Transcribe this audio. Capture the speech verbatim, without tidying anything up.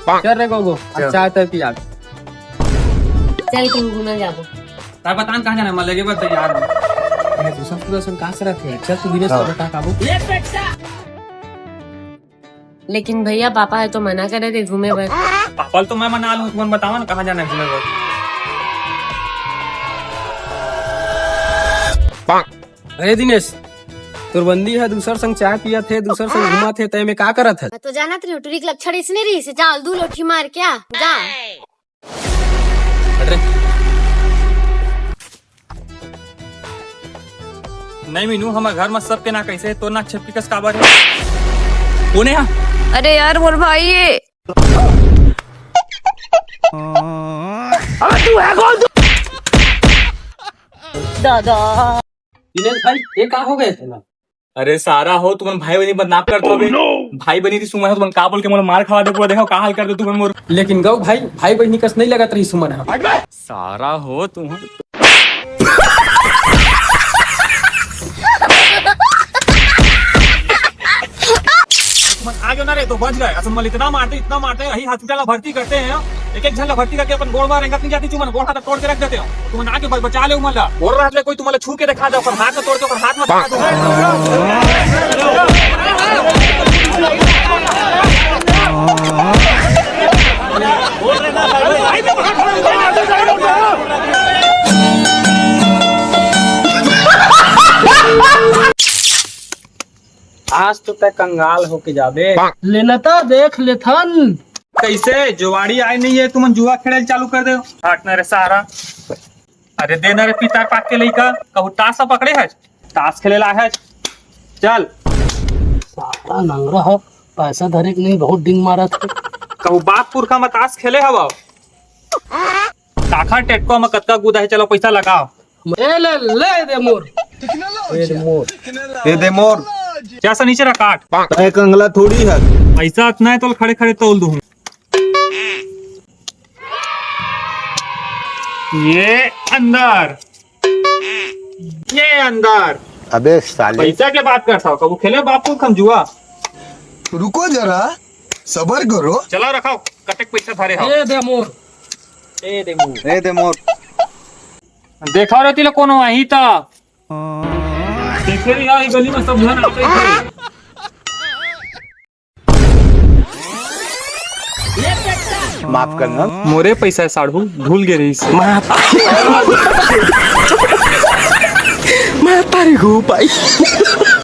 चल रे गोगो, अब चल। चाय ताय पिया। चल, कहीं घूमे जाबो। तार बतान कहाँ जाना है? मैं लेके बस तैयार हूँ। अरे, तू सब पूरा सन कहाँ से रखे हैं? चल, तू दिनेश हाँ। को बता काबू। लेकिन भैया, पापा है तो मना करे थे घूमे बर। पापा ल तो मैं मना लूँ, तुमन बताओ ना कहाँ जाना है घूमे बर। अरे दिनेश, तोर बंदी ह दूसर संग चाय पियत हे, दूसर संग घूमत हे, तै में का करत हस? मैं तो जानत रही हूँ, टुरी के लक्षण इसने रही से, जा दू लोठी मार क्या, जा। हट रे। नहीं मीनू, हमर घर में सबके ना कैसे, तोर ना छेपकी कस काबर है? कोने हा? अरे यार, मोर भाई ये। दादा। दिनेश भाई, ये का हो गए थे ना? अरे सारा हो, तुमन भाई बहनी बदनाम करत हो बे। भाई बहनी दी सुमन हो, तुमन का बोल के मोला मार खवा दे, पूरा देखो का हाल कर दे तुमन मोर। लेकिन गौ भाई, भाई बहनी कस नहीं लगत रही सुमन हा। सारा हो तुम। तुमन आ गए ना रे, तो बच गए। असल में इतना मारते, इतना मारते, यही हॉस्पिटल में भर्ती करते हैं। एक एक झन ला भर्ती करके अपन गोड़ में रेंगत नहीं जाती, तुमन गोड़ हाथ तोड़ के रख देते हो। तुमन आके ब-, बचा ले उमन ला। गोड़ हाथ ले कोई तुमन ला छू के दिखा दे, ओकर हाथ में तोड़ के ओकर हाथ में दिखा दो। आज तो तय कंगाल होके जाबे। लेना था, देख लेथन। कैसे जुआड़ी आए नहीं है, तुमन जुआ खेले चालू कर दे। हट ना रे सारा। अरे दे ना रे पितर पाक के लइका, कहूँ ताश पकड़े है, ताश खेले ला है। चल। सारा नंगरा हो, पैसा धरे के नहीं, बहुत डिंग मारत है। कहूँ बाप पुरखा में ताश खेले हवा। काखा टेटको में कतका गुदा है, चलो पैसा लगाओ। ए ले, ले दे मोर। ए दे मोर। ए दे मोर। क्या सनीचर काट? तय कंगला थोड़ी है। पैसा इतना है तो खड़े खड़े तोल दूँ। ये अंदर, ये अंदर। अबे साले। पैसा के बात करता हो, कबू खेले बापू खम जुआ। रुको जरा, सबर करो। चला रखाओ, कतेक पैसा धरे हो? ए दे मोर। ए दे मोर। ए दे मोर। देखा रहती ला कोनो आही ता। देखे रही यार, ये गली में सब जन आते थे। माफ करना। मोरे पैसा है साढ़ू, भूल गे रही से। माफ। मैं तारी घू पाई।